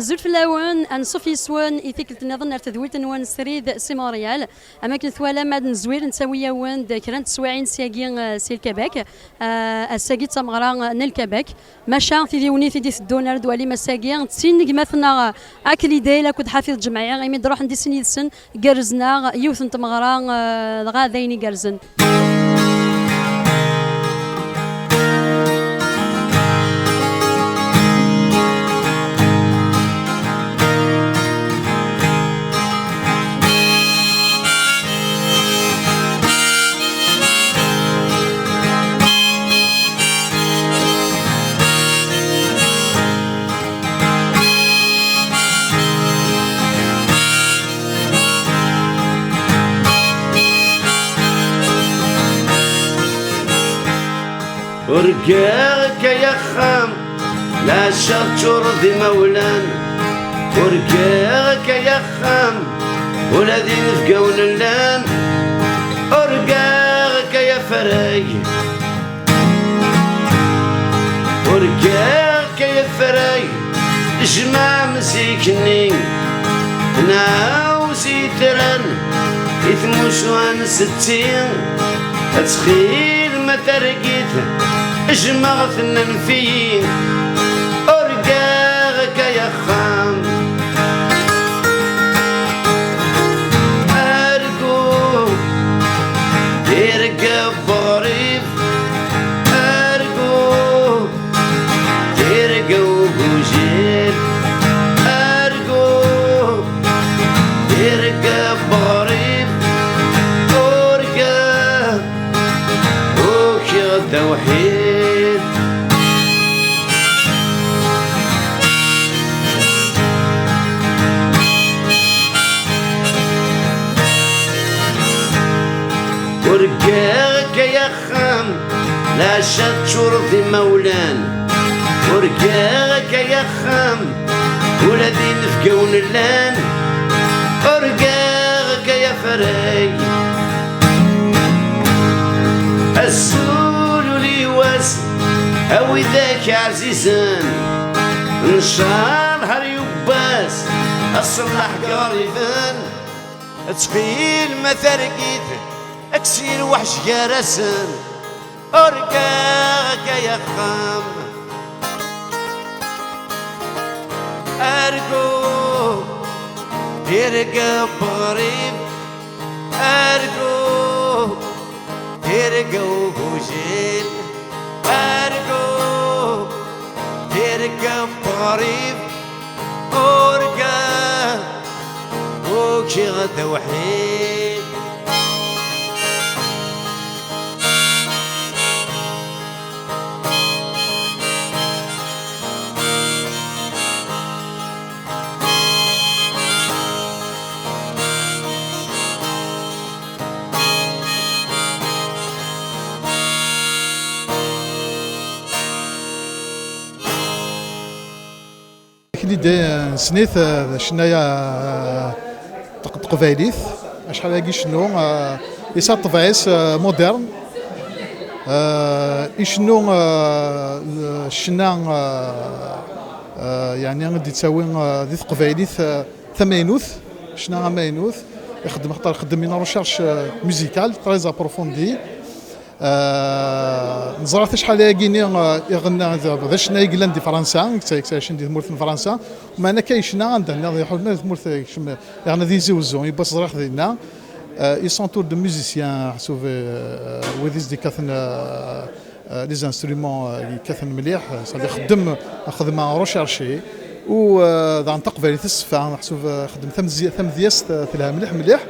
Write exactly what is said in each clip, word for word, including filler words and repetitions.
Azul fell-awen, anṣuf yes-wen i tikkelt nniḍen ar tedwilt-nwen srid si Montréal. Am akken twalam, ad nezwir, nettawi-yawen-d kra n teswiɛin syagi, eh, si Lkabak. Eh, ass-agi d tameɣra n Lkabak. Maca tidiwnin i d-iteddun ar d-walim ass-agi, d tin n gma-tneɣ Akli Dale akked Ḥafid Ǧemɛi, imi d-ruḥen di sin yid-sen, gerrzen-aɣ yiwet n tmeɣra, eh, dɣa d ayen igerrzen. Urgaɣ-k ay axxam, leɛca teččureḍ d imawlan. Urgaɣ-k ay axxam, ula d inebgawen llan. Urgaɣ-k ay afrag, urgaɣ-k ay afrag. Jmaɛ am zik-nni, nɛawez itran i tmucuha n setti. Ttxil ma targit, jmeɣ-ten anef-iyi. Urgaɣ-k ay axxam. Argu, tirga n weɣrib. Argu, tirga ugujil. Argu, tirga n weɣrib. Urga, ukiɣ-d awḥid. Urgaɣ-k ay axxam, leɛca teččureḍ d imawlan. Urgaɣ-k ay axxam, ula d inebgawen llan. Urgaɣ-k ay afrag. Azul ul i wass, a widak ɛzizen. Ncallah ar yiwwas, aṣellaḥ gar iben. Ttxil ma targit, aksir weḥc gar-asen. Urgaɣ-k ay axxam. Argu, tirga n weɣrib. Argu, tirga ugujil. Argu, tirga n weɣrib. Urgaɣ, ukiɣ-d awḥid. Akli Dale, eh, nessen-it, eh, d acennay, eh, taq-, taqbaylit. Acḥal agi icennu, eh, yesɛa ṭṭbeɛ-is, eh, moderne. Eh, icennu, eh, ccna, eh, eh, yeɛni i d-yettawi, eh, di teqbaylit, eh, tamaynut, ccna amaynut. Ixeddem, axaṭer ixeddem une recherche, eh, musicale très approfondie. Eh, neẓra-t acḥal ayagi-ni, eh, iɣenna d, d acennay i yellan di Fransa, yettɛic di tmurt n Fransa. Meɛna akka yecna anda nniḍen, iḥulma di tmurt, yekcem, yeɣna di Tizi Wezzu, yiwwas ẓriɣ dinna. Eh, il s'entoure de musiciens, ḥsub, eh, wid i s-d-yekkaten, eh, eh, les instruments, eh, yekkaten mliḥ, eh, c'est-à-dire xeddem, xedmeɣ recherche, u, eh, daɣen taqbaylit teṣfa, ḥsub, eh, xeddem tamedya-, tamedyazt, eh, telha mliḥ mliḥ.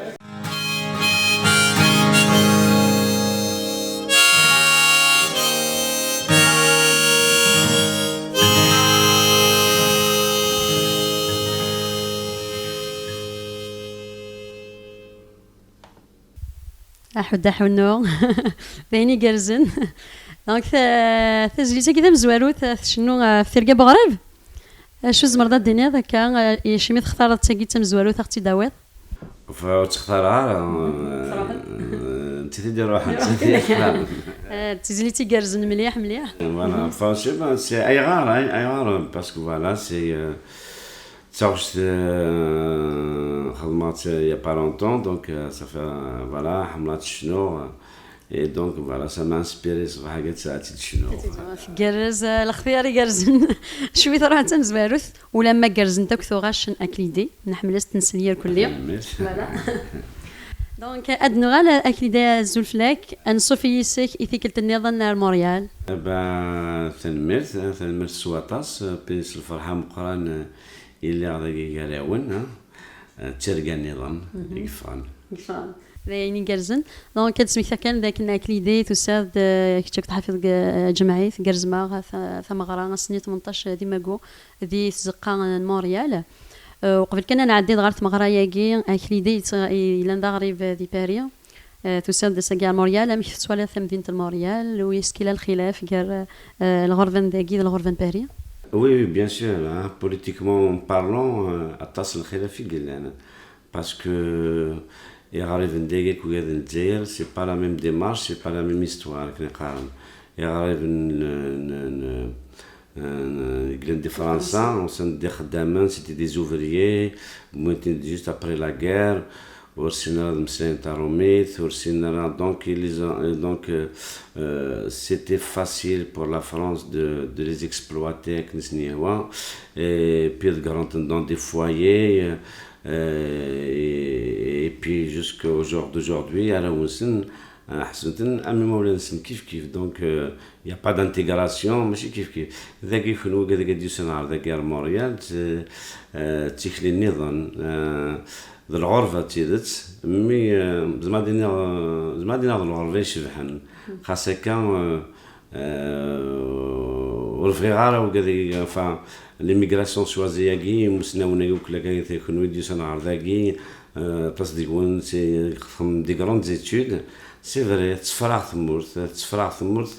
Aḥuddu aḥunnu. D ayen igerrzen. Donc, ta-, tazlit-agi tamezwarut, tcennu ɣef tirga n weɣrib. Acu tzemreḍ ad d-tiniḍ akka, eh, acimi textareḍ tagi d tamezwarut, ad ɣ-tt-id-tawiḍ? Ur tt-xtareɣ ara, eh, d tid i d-iruḥen, d tid i d-iruḥen. Eh, d tizlit igerrzen mliḥ, mliḥ. Voilà, enfin, je sais pas, c'est ayɣer, ay-, ayɣer, parce que voilà, c'est, euh, Taɣect, euh, xedmeɣ-tt il y a pas longtemps, donc, euh, ça fait, euh, voilà, ḥemmleɣ ad tt-cnuɣ. Et donc, voilà, ça m'a inspiré ṣṣbeḥ-agi ad tt-, ad tt-id-cnuɣ. Tgerrez, euh, lextiyar igerrzen. Cwi tura d tamezwarut, ulamma gerrzent akk tuɣac n Aklidi, nḥemmel ad s-nsel irkelli. Tanemmirt. Voilà. Donc, ad nuɣal, Aklidi, azul fell-ak, anṣuf yis-k i tikkelt nniḍen ar Montréal. Eh ben, tanemmirt, eh, tanemmirt s waṭas, eh, puis s lferḥ ameqqran, eh, i lliɣ dagi gar-awen, eh, eh, d tirga nniḍen i yeffɣen. Yeffɣen. D ayen igerrzen. Donc, ad d-smektiɣ kan d akken Aklidi tusa-d, eh, kečč akked Ḥafiḍ deg, eh, Ǧemɛit, gerrzeɣ ta-, tameɣra ass-nni tmenṭac di Mago, di tzeqqa n Montréal. Eh, uqbel kan ad nɛeddi ɣer tmeɣra-agi, Aklidi yett-, yellan d aɣrib di Paris. Eh, tusa-d ass-agi ar Montréal, amek tettwaliḍ tamdint n Montréal, u est-ce qu'il y a lxilaf gar, eh, lɣerba n dagi d lɣerba n Paris? Oui, oui, bien sûr, hein. Politiquement parlant, euh, aṭas n lxilaf i yellan. Parce que iɣriben dagi akked n Lezzayer, c'est pas la même démarche, c'est pas la même histoire, akken i qqaren. Iɣriben n, n, n, n, yellan di Fransa, usan-d d ixeddamen, c'était des ouvriers, wwin-ten-id juste après la guerre, ur ssinen ara ad mmeslayen tarumit, ur ssinen ara, donc, ils les ont, donc, euh, euh, c'était facile pour la France de, de les exploiter akken i sen-yehwa, et puis ḍeggren-ten dans des foyers, euh, et, et puis jusqu'au jour d'aujourd'hui, arraw-nsen, euh, ḥesben-ten am imawlan-nsen kif kif. Donc, euh, il y a pas d'intégration, mačči kif kif. Dagi kunwi, dagi d-yusan ɣer dagi ar Montréal, d, euh, d tikli nniḍen, euh, d lɣerba d tidet, mi, euh, zma ad iniɣ, euh, zma ad iniɣ d lɣerba icebḥen. Xas akka, euh, euh, ur bɣiɣ ara wigad, enfin, l'immigration choisie-agi, imusnawen-agi akk, kunwi d-yusan ɣer dagi, euh, aṭas deg-wen, c'est, xedmen des grandes études. C'est vrai, tettefraɣ tmurt, tettefraɣ tmurt,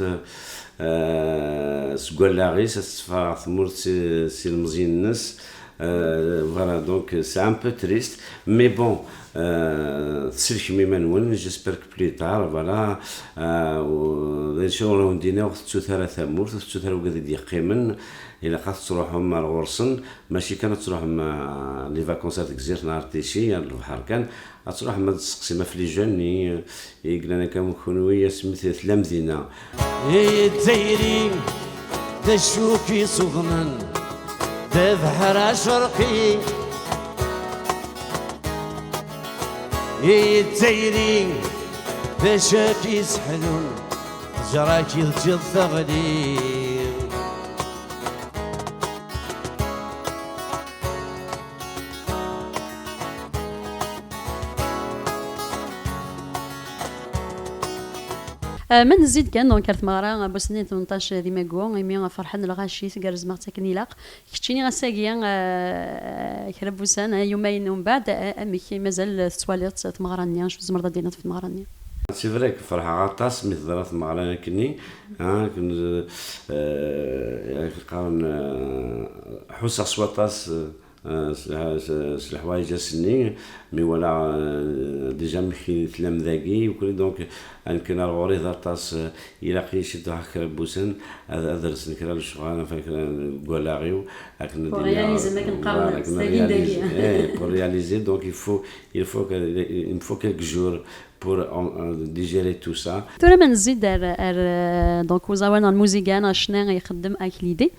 euh, seg wallaɣ-is, tettefraɣ tmurt si, si lemẓi-nnes. Euh, voilà, donc c'est un peu triste, mais bon, euh, tselkem iman-nwen, j'espère que plus tard, voilà, euh, u, d acu ara wen-d-iniɣ, ur tettut ara tamurt, ur tettut ara wigad i d-yeqqimen, ilaq ad tettruḥum ar ɣur-sen, mačči kan ad truḥem, euh, les vacances ar Tegzirt neɣ ar Tichy, ar lebḥer kan, ad truḥem ad tseqsim ɣef les jeunes i, i yellan akka am kunwi asmi t-, tellam dinna. I Tayri, d acu k-isuḍnen, d abeḥri acerqi. I Tayri, d acu k-iseḥlun, ttejra-k i teǧǧiḍ teɣli. Euh, ma nezzi-d kan, donc, ar tmeɣra n wass-nni n tmenṭac di Mago, imi ferḥen lɣaci, tgerrzem-aɣ-tt akken ilaq. Keččini ass-agi, euh, kra n wussan, euh, yumayen umbeɛd, euh, amek i mazal tettwaliḍ tmeɣra-nni? Acu tzemreḍ ad d-tiniḍ ɣef tmeɣra-nni? C'est vrai que ferḥeɣ aṭas mi teḍra tmeɣra akkenni, hein, akken, euh, akken qqaren, euh, ḥusseɣ s waṭas, euh, euh, s, s, s leḥwayeǧ ass-nni, mi walaɣ, euh, déjà amek i tellam dagi, ukuli, donc, akken ar ɣur-i d aṭas, euh, ilaq-iyi ciṭuḥ kra n wussan ad, ad rsen kra n lecɣal, enfin, kra n, deg wallaɣ-iw, akken ad Pour iniɣ, réaliser, akken qqaren, voilà, akken ad réaliser, eh, pour réaliser, donc il faut, il faut que, il me faut quelques jours pour, euh, digérer tout ça. Tura ma nezzi-d ar, ar, euh, donc, uẓawan neɣ lmuziga neɣ ccna i ixeddem Aklidi.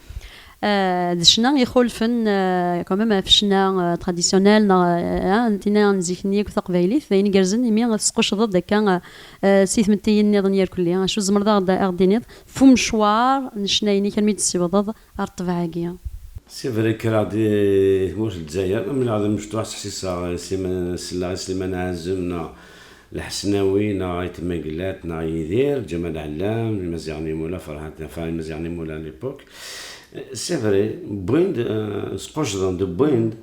Euh, d ccna ixulfen, euh, quand même, ɣef ccna, euh, traditionnel, neɣ, euh, ah, n tinna n zik-nni akk taqbaylit, d ayen igerrzen imi tesqucceḍ-d akka, euh, euh, si tmettiyin nniḍen irkelli. Acu tzemreḍ ad ɣ-d-, ad ɣ-d-tiniḍ f umecwar n ccna-inek armi d-tessiwḍeḍ ar ṭṭbeɛ-agi? C'est vrai, kkreɣ di tmurt n Lezzayer, am leɛḍam mecṭuḥ, ttḥessiseɣ i Sliman, selleɣ i Sliman Ɛazem neɣ Lḥesnawi neɣ Ayt Mengellat neɣ Yidir, Ǧamal Ɛellam, Imaziɣen Imula, Ferḥat, enfin, Imaziɣen Imula à l'époque. C'est vrai, wwin-d, euh, squcḍen-d, wwin-d,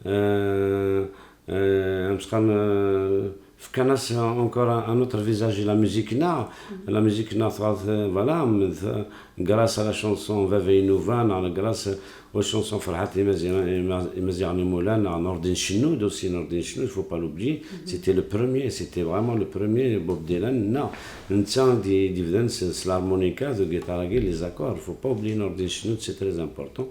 euh, euh, am s-qqaren, euh, fkan-as encore un, un autre visage i la musique-nneɣ. La musique-nneɣ tɣaḍ, euh, voilà, m-, t-, grâce à la chanson Baba Inuba, neɣ grâce aux chansons Ferḥat Imazi-, Ima-, Imaziɣen Imula, neɣ Nurdin Chennoud aussi, Nurdin Chennoud, faut pas l'oublier, c'était le premier, c'était vraiment le premier, Bob Dylan, neɣ netta i d-, i d-ibdan s, s l'harmonica, d guitare-agi, les accords, faut pas oublier Nurdin Chennoud, c'est très important.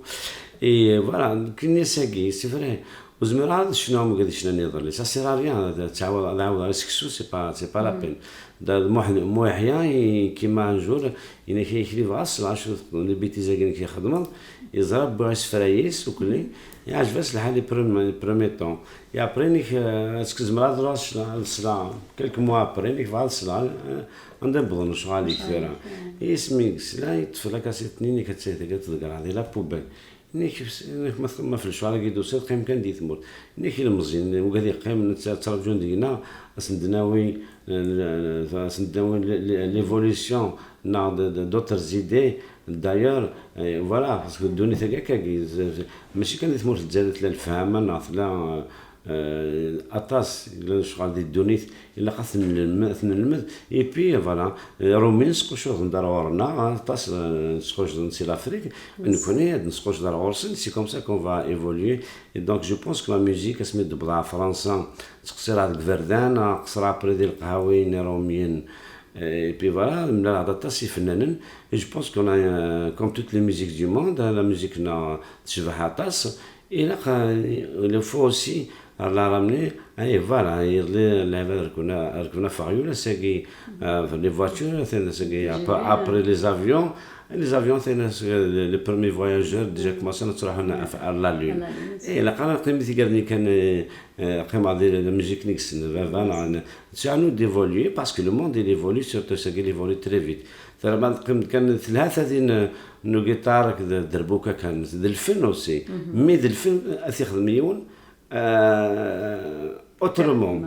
Et voilà, nekkini ass-agi, c'est vrai, ur zmireɣ ad cnuɣ am wigad i cnan iḍelli. Ça sert à rien, ad ttɛawad-, ad ɛawdeɣ i seksu, c'est pas, c'est pas la peine. Da, d Muḥ-, Muḥya, i, kima un jour, inek, inek li bɣa s lɛac, les bêtises-agi inek ixedmeḍ, iẓra wwiɣ isefra-is, ukli, iɛjeb-as lḥal les prem-, les premiers temps. Et après, inek, euh, est-ce que zemreɣ ad ruɣ ad sleɣ, ad sleɣ, quelques mois après, inek bɣa ad sleɣ, euh, anda wwḍen lecɣal-ik tura? Isem-ik sla, yeṭṭef la cassette-nni, inek ad tt-, ad tt-ḍeggreɣ di la poubelle. Nek, nek ma, ma f lecɣal-agi d-tusiḍ, qqim kan di tmurt. Nek ilemẓiyen, wigad yeqqimen, tt-, ttraǧun deg-neɣ, ad sen-d-nawi, eh, ad sen-d-nawi l-, l-, l'évolution, neɣ d-, d-, d'autres idées, d'ailleurs, eh, voilà, parce que ddunit-agi akkagi, z-, z-, mačči kan di tmurt n Lezzayer tella lefhama, neɣ tella, eh, aṭas, llan lecɣal di ddunit, ilaq ad ten-nelm-, ad ten-nelmed. Et puis, voilà, Iṛumyen squccuḍen-d ar ɣur-neɣ, aṭas, eh, squccuḍen si l'Afrique, nekkni ad nesqucceḍ ar ɣur-sen, c'est comme ça qu'on va évoluer. Et donc, je pense que la musique, asmi d-tewweḍ ɣer Fransa, ttqeṣṣireɣ deg iberdan, qeṣṣreɣ après di leqhawiyin iṛumyen, eh, et puis voilà, mlaleɣ-d aṭas ifennanen. Et je pense qu'on a, euh, comme toutes les musiques du monde, hein, la musique-nneɣ tecbeḥ aṭas. Ilaq, euh, il faut aussi, ar leɛrab-nni, ay, voilà, iḍelli lɛibad rekben, rekben afeɣyul, ass-agi, euh, les voitures, atan ass-agi, après, après les avions, les avions, atan ass-, les, les premiers voyageurs, déjà commencen ad ttruḥun ɣef, ar la lune. Eh, ilaq ara neqqim i tigar-nni kan, eh, eh, qqimeɣ di la musique-nni i yessen baba, neɣ n-, c'est à nous d'évoluer, parce que le monde, il évolue, surtout ass-agi, il évolue très vite. Tara ma teqqim kan telha tadin, eh, n ugiṭar akked dderbuka kan, d lfen aussi. Mais d lfen ad t-ixdem yiwen, euh, autrement.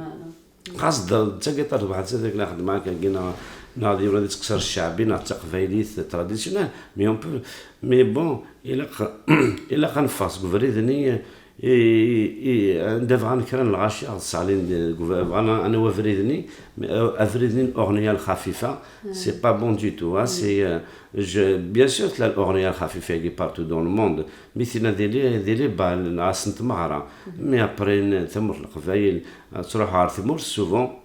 Xas d, d tagiṭart weḥd-s, ad ak-nexdem akka, neɣ, neɣ d yiwen ad yettqeṣṣir cceɛbi, neɣ d taqbaylit traditionnelle. Mais on peut, mais bon, ilaq, ilaq ad neffeɣ seg ubrid-nni, i, i, i, anda bɣan kra n lɣaci ad sseɣlin deg uv-, bɣan ad nawi abrid-nni, mais, euh, abrid-nni n uɣniyya lxafifa, c'est pas bon du tout, hein, c'est, euh, je, bien sûr, tella l'uɣniyya lxafifa-agi partout dans le monde, mais tina di les, di les bals, neɣ ass n tmeɣra. Mais après, n-, tamurt n Leqbayel, ad truḥ ɣer tmurt, souvent,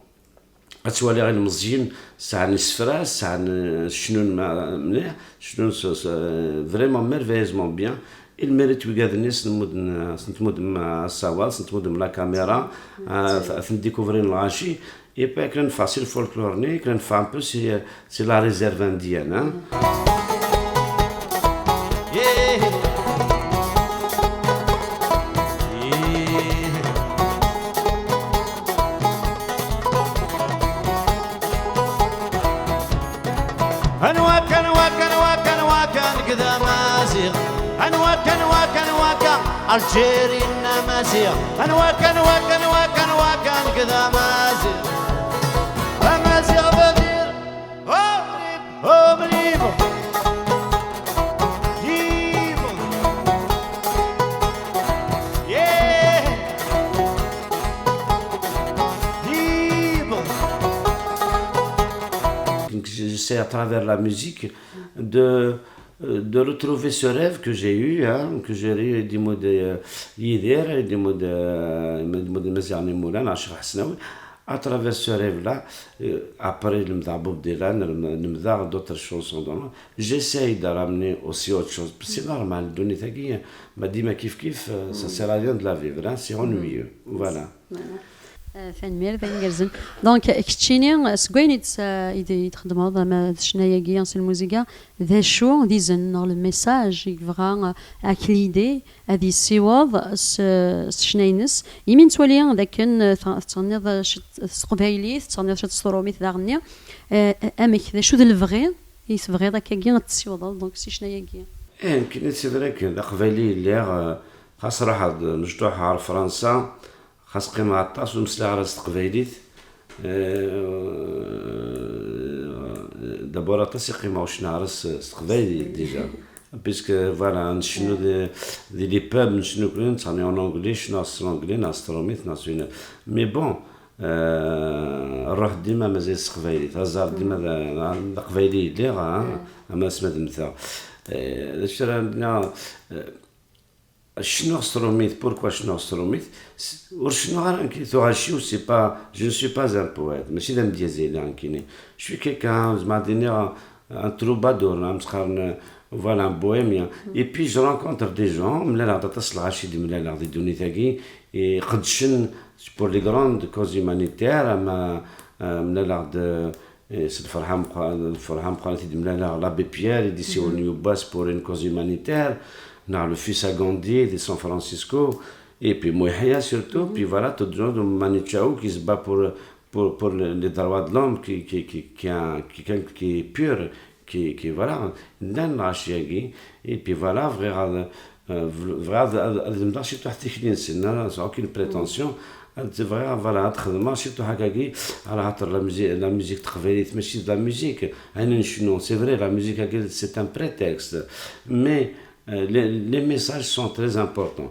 ad twaliɣ ilmeẓyen sɛan isefra, sɛan, euh, cnun ma-, mliḥ, cnun s, s, euh, vraiment merveilleusement bien. Il mérite wigad-nni, s-, tmuddem, s-, tmuddem, euh, asawaḍ, s-, tmuddem la caméra, euh, ad ten-découvrin lɣaci. Et puis, kra neffeɣ si lfolklore-nni, kra neffeɣ un peu si, si la réserve indienne, hein. Anwa kan, anwa kan, anwa kan, anwa kan, nekk d amaziɣ. Anwa kan, anwa kan, anwa kan, Algérie n amaziɣ. Anwa kan, anwa kan, anwa kan, anwa kan, nekk d amaziɣ. Amaziɣ Badir. Oh, libre, oh, libre. Libre. Yeah. Libre. J'essaie à travers la musique de, euh, de retrouver ce rêve que j'ai eu, hein, que j'ai eu, di mod, euh, Yidir, di mod, euh, di mod Maziɣ n Imula, neɣ Ccix Ḥesnawi. À travers ce rêve-là, euh, après, lemdeɣ Bob Dylan, lem-, lemdeɣ d'autres chansons. Donc, j'essaye de ramener aussi autre chose. C'est normal, ddunit-agi, ma dima kif kif, euh, ça sert à rien de la vivre, hein, c'est ennuyeux. Voilà. Voilà. Euh, tanemmirt, d ayen igerrzen. Donc, keččini, seg wayen i d-, i d-, i d-txeddmeḍ, ama d ccna-agi, s lmuziga, d acu d izen neɣ le message i yebɣa, euh, ak l'idée ad yessiweḍ s, s ccna-ines. Imi nettwali d akken, eh, t-, tettɣenniḍ ciṭ s teqbaylit, tettɣenniḍ ciṭ s trumit daɣenni. Eh, amek, d acu d lebɣi i tebɣiḍ akkagi ad tessiwḍeḍ, donc, si ccna-agi? Eh, nekkini, c'est vrai que d aqbayli i lliɣ, eh, xas ruḥeɣ-d mecṭuḥ ɣer Fransa, xas qqimeɣ aṭas ur mmeslayeɣ ara s teqbaylit. Euh, d'abord, aṭas i qqimeɣ ur cniɣ ara s, s teqbaylit, déjà. Puisque, voilà, ncennu di, di les pubs, ncennu kra, nettɣenni en anglais, cennuɣ s l'anglais, neɣ s trumit, neɣ s une. Mais bon, euh, rruḥ dima mazal s teqbaylit, aẓar dima d, d aqbayli i lliɣ, hein, ama asma d mmteɣ. Euh, d acu ara d-nniɣ, euh, Cnuɣ s trumit, pourquoi cnuɣ s trumit? S-, ur cnuɣ ara nekk, tuɣac-iw, c'est pas, je ne suis pas un poète, mačči d amedyaz ay lliɣ nekkini. Je suis quelqu'un, zemreɣ ad d-iniɣ, un troubadour, neɣ amek qqaren, Voilà, un bohémien. Et puis je rencontre des gens, mlaleɣ-d aṭas n lɣaci d-mlaleɣ di ddunit-agi, et qeddcen pour les grandes causes humanitaires, ama euh, mlaleɣ-d euh, s lferḥ ameqqran, lferḥ ameqqran i d-mlaleɣ l'abbé Pierre, i d-isiwlen yubbas pour une cause humanitaire, neɣ le fils à Gandhi di San Francisco, et puis Moïhia surtout, puis voilà, tout le monde, Manu Chao qui se bat pour, pour, pour le- les droits de l'homme, qui, qui, qui, qui, a- qui, qui, qui est pur, qui, qui voilà, llan lɣaci-agi, et puis voilà, bɣiɣ ad, euh, bɣiɣ ad, ad, ad lemdeɣ ciṭuḥ tikli-nsen, sans aucune prétention, ad bɣiɣ, voilà, ad xedmeɣ ciṭuḥ akkagi, ala xaṭer la musique, la musique teqbaylit mačči d la musique, ayen ncennu, c'est vrai, la musique-agi, c'est un prétexte, mais euh, les, les messages sont très importants.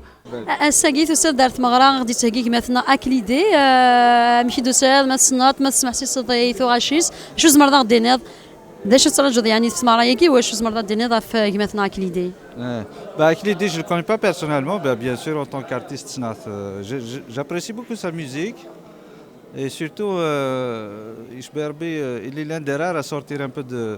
Ass-agi tusiḍ-d ar tmeɣra i ɣ-d-yettheggi gma-tneɣ Aklidi. Eh, amek i d-tusiḍ? Ma tessneḍ, ma tesmeḥsiseḍ i tuɣac-is, acu tzemreḍ ad ɣ-d-tiniḍ? D acu tettṛaǧuḍ yeɛni f tmeɣra-agi, wacu tzemreḍ ad d-tiniḍ ɣef, eh, gma-tneɣ Aklidi? Eh, bah, Aklidi, je le connais pas personnellement. Bah, bien sûr, en tant qu'artiste, ssneɣ-t, euh, je- je- j'apprécie beaucoup sa musique. Et surtout, euh, icebbeḥ Rebbi, euh, il est l'un des rares à sortir un peu de,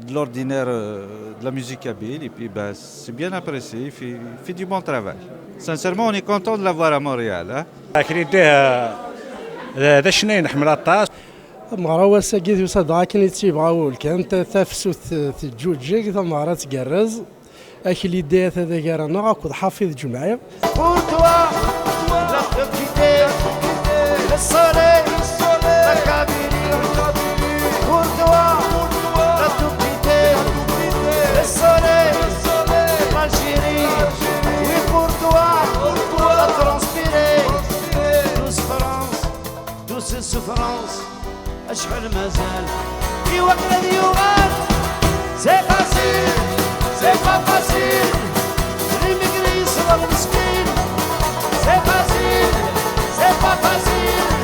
de l'ordinaire, euh, de la musique kabyle. Et puis, bah, c'est bien apprécié. Il fait, il fait du bon travail. Sincèrement, on est content de l'avoir à Montréal, hein. Aklidi, euh, d d acennay nḥemmel aṭas. Tameɣra wass-agi tusa-d akken i tt-yebɣa wul kan, ta- tafsut, eh, teǧǧuǧeg, tameɣra tgerrez. Aklidi ata d agar-aneɣ akked Ḥafiḍ Ǧemɛi. Pour toi, la petite, le soleil, la Kabylie. Pour toi, la petite, le soleil, l'Algérie. Oui, pour toi, la transpirer. Douce France, douce souffrance. Acḥal mazal i wakken ad yuɣal. C'est facile, c'est pas facile. L'immigré yesleɣ meskin. C'est facile, c'est pas facile.